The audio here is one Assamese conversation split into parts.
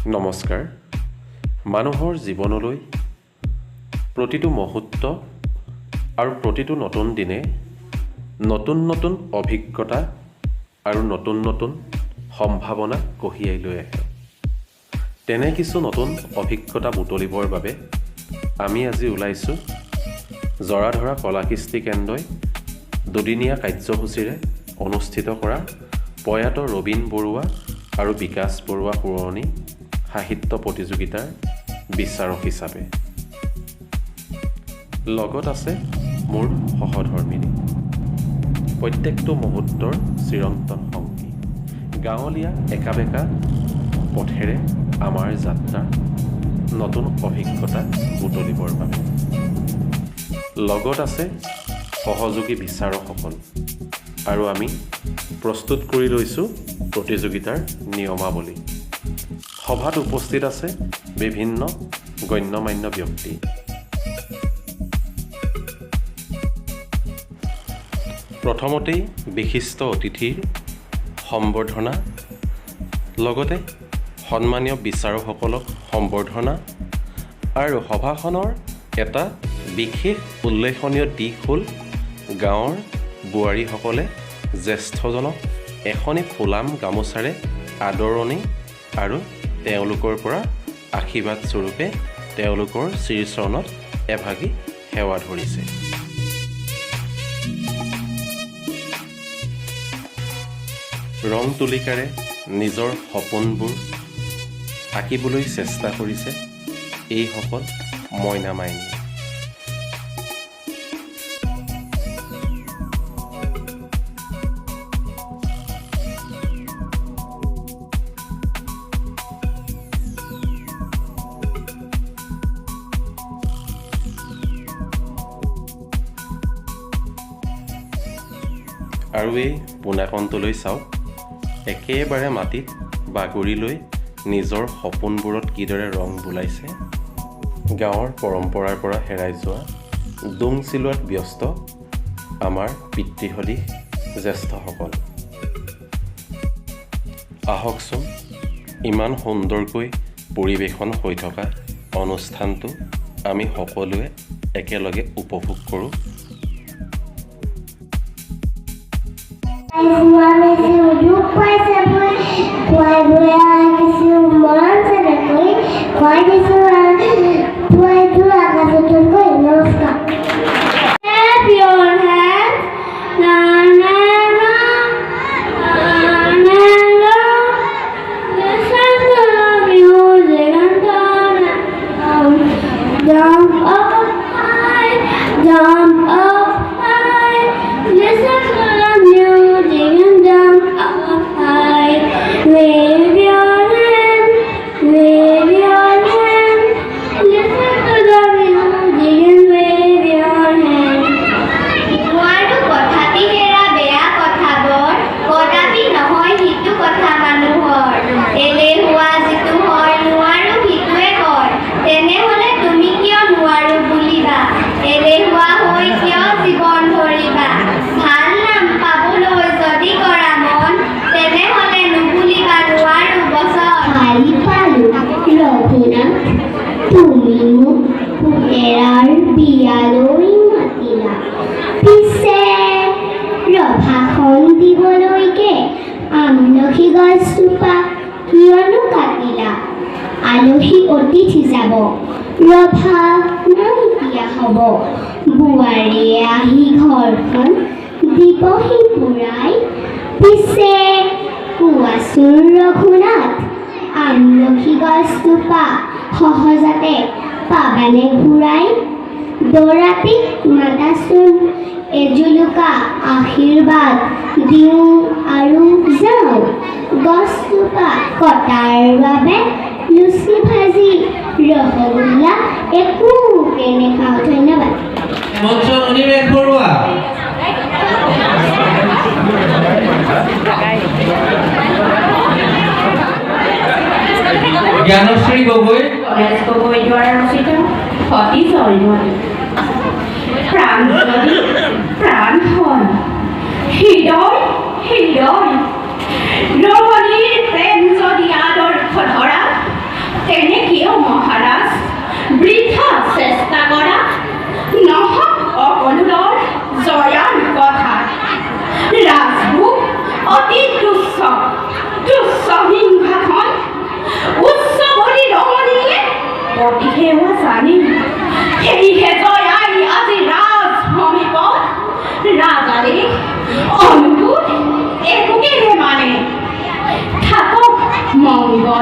নমস্কাৰ। মানুহৰ জীৱনলৈ প্ৰতিটো মুহূৰ্ত আৰু প্ৰতিটো নতুন দিনে নতুন নতুন অভিজ্ঞতা আৰু নতুন নতুন সম্ভাৱনা কঢ়িয়াই লৈ আহে। তেনে কিছু নতুন অভিজ্ঞতা বুটলিবৰ বাবে আমি আজি ওলাইছোঁ জৰাধৰা কলা কৃষ্টি কেন্দ্ৰই দুদিনীয়া কাৰ্যসূচীৰে অনুষ্ঠিত কৰা প্ৰয়াত ৰবীন বৰুৱা আৰু বিকাশ বৰুৱা সোঁৱৰণী সাহিত্য প্ৰতিযোগিতাৰ বিচাৰক হিচাপে। লগত আছে মোৰ সহধৰ্মিনী, প্ৰত্যেকটো মুহূৰ্তৰ চিৰন্তন সংগী। গাঁৱলীয়া একা বেঁকা পথেৰে আমাৰ যাত্ৰা নতুন অভিজ্ঞতা বুটলিবৰ বাবে। লগত আছে সহযোগী বিচাৰকসকল আৰু আমি প্ৰস্তুত কৰি লৈছোঁ প্ৰতিযোগিতাৰ নিয়মাৱলী। সভাত উপস্থিত আছে বিভিন্ন গণ্য মান্য ব্যক্তি। প্ৰথমতেই বিশিষ্ট অতিথিৰ সম্বৰ্ধনা, লগতে সন্মানীয় বিচাৰকসকলক সম্বৰ্ধনা আৰু সভাখনৰ এটা বিশেষ উল্লেখনীয় দিশ হ'ল গাঁৱৰ বোৱাৰীসকলে জ্যেষ্ঠজনক এখনি ফুলাম গামোচাৰে আদৰণি আৰু তেওঁলোকৰ পৰা আশীৰ্বাদ স্বৰূপে তেওঁলোকৰ শ্ৰীচৰণত এভাগি সেৱা ধৰিছে। ৰং তুলিকাৰে নিজৰ সপোনবোৰ আঁকিবলৈ চেষ্টা কৰিছে এইসকল মইনা মাইনীয়ে। আৰু এই পোনাকণটোলৈ চাওক, একেবাৰে মাটিত বাগৰি লৈ নিজৰ সপোনবোৰত কিদৰে ৰং বুলাইছে। গাঁৱৰ পৰম্পৰাৰ পৰা হেৰাই যোৱা ডোং চিলোৱাত ব্যস্ত আমাৰ পিতৃসদৃশ জ্যেষ্ঠসকল। আহকচোন, ইমান সুন্দৰকৈ পৰিৱেশন হৈ থকা অনুষ্ঠানটো আমি সকলোৱে একেলগে উপভোগ কৰোঁ। দুখ পাইছে মই খুৱাই বুৱাই মৰম চেনেহ কৰি খুৱাই দিছোঁ, খুৱাইছোঁ আকাশত গৈ। নমস্কাৰ। Clap your hands. Na na na, na na na. Listen to the music and turn around. Jump up high, jump up high. Listen to the music and jump up high. Wave your hand, wave your hand. Listen to the music and wave your hand. নোৱাৰো কথাটি হেৰা বেয়া কথাবোৰ, কদাপি নহয় সিটো কথা মানুহৰ। এলেহুৱা যিটো হয় নোৱাৰো সিটোৱে কয়, তেনেহলে তুমি কিয় নোৱাৰো বুলিবা? এলেহুৱা হৈ কিয় জীৱন ধৰিবা? ভাল নাম পাবলৈ যদি কৰা মন, তেনেহলে নুবুলিবা নোৱাৰো বচন। শাৰী পালোঁ ৰঘুনাথ, তুমি মোক পুতেৰাৰ বিয়ালৈ মাতিলা। পিছে ৰভাখন দিবলৈকে আমলখি গছজোপা কিয়নো কাটিলা? আলহী অতিথি যাব, ৰভা নাইকিয়া হ'ব। বোৱাৰীয়ে আহি ঘৰখন দিবহি পুৰাই। পিছে কোৱাচোন ৰঘুনাথ, আমলখি গছজোপা সহজতে পাবানে ঘূৰাই? দৰাটিক মাতাচোন, এজুলুকা আশীৰ্বাদ দিওঁ আৰু যাওঁ। গছজোপা কটাৰ বাবে লুচি ভাজি ৰসগোল্লা একোকে নেখাওঁ। ধন্যবাদ। মঞ্চত অনিমেষ বৰুৱা। জ্ঞানশ্ৰী গগৈ। গণেশ গগৈ দ্বাৰা ৰচিত সতী জন্মদিন। প্ৰাণ যদি প্ৰাণ হয়, হৃদয় হৃদয়, ৰমণীৰ প্ৰেম যদি আদৰ্শ ধৰা,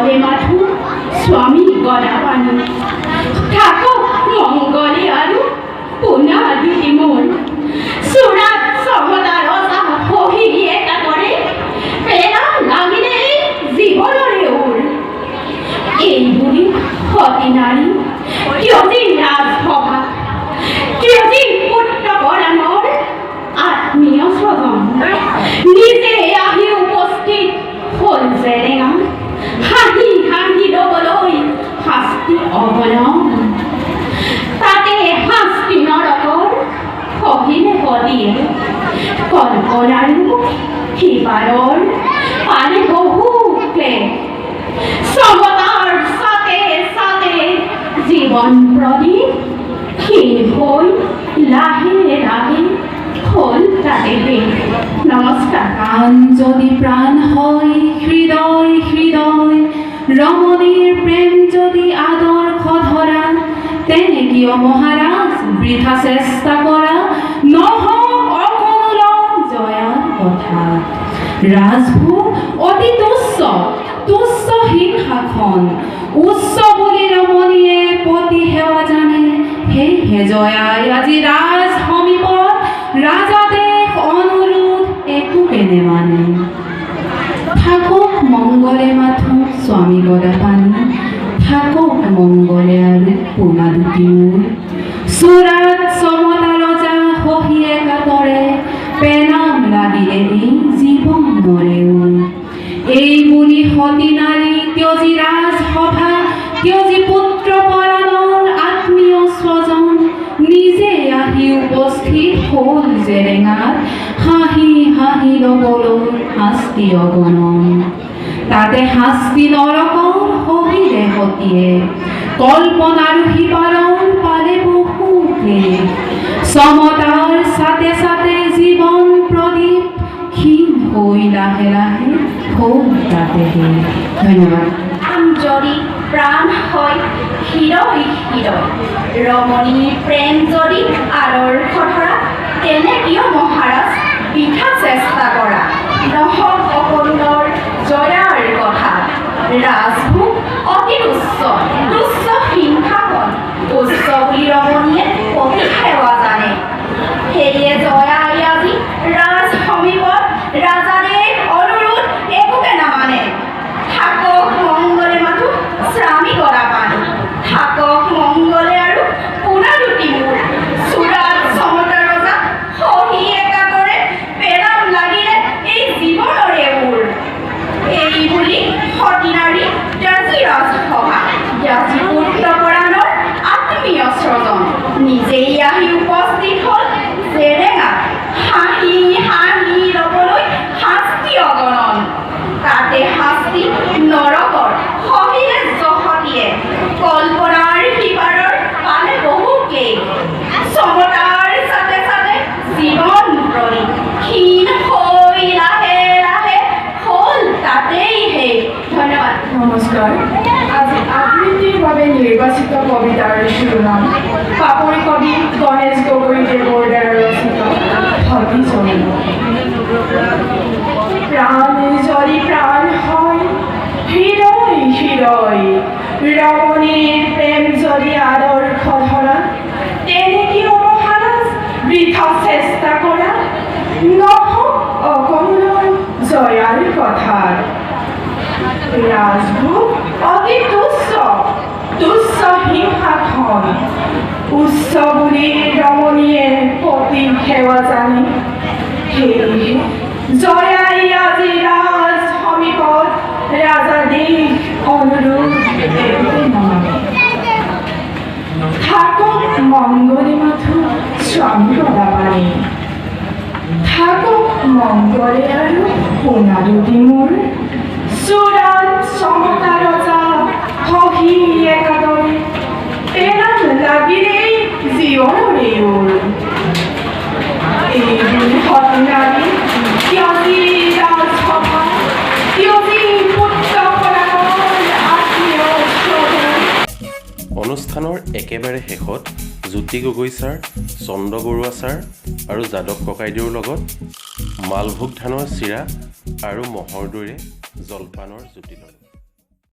মংগলে মাথো স্বামী গদাপাণি, থাকক মংগলে আৰু পোনা দুটি মোৰ। চূড়াত চমতা ৰজা সহি একাতৰে, পেলাম লাগিলে এই জীৱনৰে ওৰ। এই বুলি সতী নাৰী ত্যজি ৰাজসভা, ত্যজি পুত্ৰ পৰাণৰ আত্মীয় স্বজন, নিজে আহি উপস্থিত হ'ল জেৰেঙা, হাঁহি হাঁহি ল'বলৈ শাস্তি অগণন। তাতে শাস্তি নৰকৰ সহিলে সতীয়ে, কল্পনাৰো সিপাৰৰ পালে বহু ক্লেশ। চমতাৰ চাতে চাতে জীৱন প্ৰদীপ ক্ষীণ হৈ লাহে লাহে হ'ল তাতে শেষ। নমস্কাৰ। প্ৰাণ যদি প্ৰাণ হয়, হৃদয় হৃদয়, ৰমণীৰ প্ৰেম যদি আদৰ্শ ধৰা, তেনে কিয় মহাৰাজ বৃথা চেষ্টা কৰা? নহওক অকণো জয়াৰ কথা। ৰাজভোগ অতি তুচ্ছ, তুচ্ছ সিংহাসন, উচ্চ বুলি ৰমণীয়ে পতি সেৱা জানে। সেয়েহে জয়াই আজি ৰাজ সমীপত ৰাজাদেশ অনুৰোধ একোকে নেমানে। থাকক মংগলে মাথো স্বামী গদাপাণি, থাকক মংগলে আৰু পোনা দুটি মোৰ। চূড়াত চমতা ৰজা সহি একাতৰে, পেলাম লাগিলে এই জীৱনৰে ওৰ। এই বুলি সতী নাৰী ত্যজি ৰাজসভা, ত্যজি পুত্ৰ পৰাণৰ আত্মীয় স্বজন, নিজে আহি উপস্থিত হ'ল জেৰেঙাত, হাঁহি হাঁহি ল'বলৈ শাস্তি অগণন। তাতে শাস্তি নৰকৰ সহিলে সতীয়ে, কল্পনাৰো সিপাৰৰ পালে বহু ক্লেশ। চমতাৰ চাতে চাতে জীৱন প্ৰদীপ ক্ষীণ হৈ লাহে লাহে হ'ল তাতে শেষ। ধন্যবাদ। প্ৰাণ যদি প্ৰাণ হয়, হৃদয় হৃদয়, ৰমণীৰ প্ৰেম যদি আদৰ্শ ধৰা, তেনে কিয় মহাৰাজ বৃথা চেষ্টা কৰা? নহওক অকৰুণৰ জয়াৰ কথা। ৰাজভোগ অতি তুচ্ছ, তুচ্ছ সিংহাসন, উচ্চ বুলি ৰমণীয়ে পতি সেৱা জানে। সেয়ে জয়াই আজি ৰাজ সমীপত ৰাজাদেৱ অনুৰোধ একোকে নামানে। থাকক মংগলে মাথো স্বামী গদাপাণি, থাকক মংগলে আৰু পোনা দুটি মোৰ। চূড়াত চমতা ৰজা সহি একাতৰে, পেলাম লাগিলে এই জীৱনৰে ওৰ। এই বুলি সতী নাৰী ত্যজি ৰাজসভা, ত্যজি পুত্ৰ পৰাণৰ আত্মীয় স্বজন, নিজেই আহি উপস্থিত হ'ল জেৰেঙাত, হাঁহি হাঁহি ল'বলৈ শাস্তি অগণন। তাতে শাস্তি নৰকৰ সহিলে জহতীয়ে, কল্পনাৰ সিপাৰৰ পালে বহু ক্লেশ। চমতাৰ চাতে চাতে জীৱন প্ৰদীপ ক্ষীণ হৈ লাহে লাহে হ'ল তাতেই শেষ। ধন্যবাদ। নমস্কাৰ। আজি আবৃত্তিৰ বাবে নিৰ্বাচিত কবিতাৰ শিৰোনাম পাপৰি কবি গণেশ গগৈ দেৱৰ দ্বাৰা ৰচিত সতী জন্ম। প্ৰাণ যদি প্ৰাণ হয়, হৃদয় হৃদয়, ৰমণীৰ প্ৰেম যদি আদৰ্শ ধৰা, তেনে কিয় মহাৰাজ বৃথা চেষ্টা কৰা? নহওক অকণৰ জয়াৰ কথাত। ৰাজভোগ অতি তুচ্ছ, তুচ্ছ সিংহাসন, উচ্চ বুলি ৰমণীয়ে পতি সেৱা জানে। সেয়েহে জয়াই আজি ৰাজ সমীপত ৰাজা দেশ অনুৰোধ একোকে নামানে। থাকক মংগলে মাথো স্বামী গদাপাণি, থাকক মংগলে আৰু পোনা দুটি মোৰ। চূড়াত চমতা ৰজা সহি একাদৰে, পেলাম লাগিলেই জীৱনৰে ওৰ। এই বুলি সতী নাৰী ত্যজি ৰাজসভা, ত্যজি পুত্ৰ পৰাণৰ আত্মীয় স্বজন। অনুষ্ঠানৰ একেবাৰে শেষত জ্যোতি গগৈ ছাৰ, চন্দ্ৰ বৰুৱা ছাৰ আৰু যাদৱ ককাইদেউৰ লগত মালভোগ ধানৰ চিৰা আৰু ম'হৰ দৈৰে জলপানৰ জুতি ল'লে।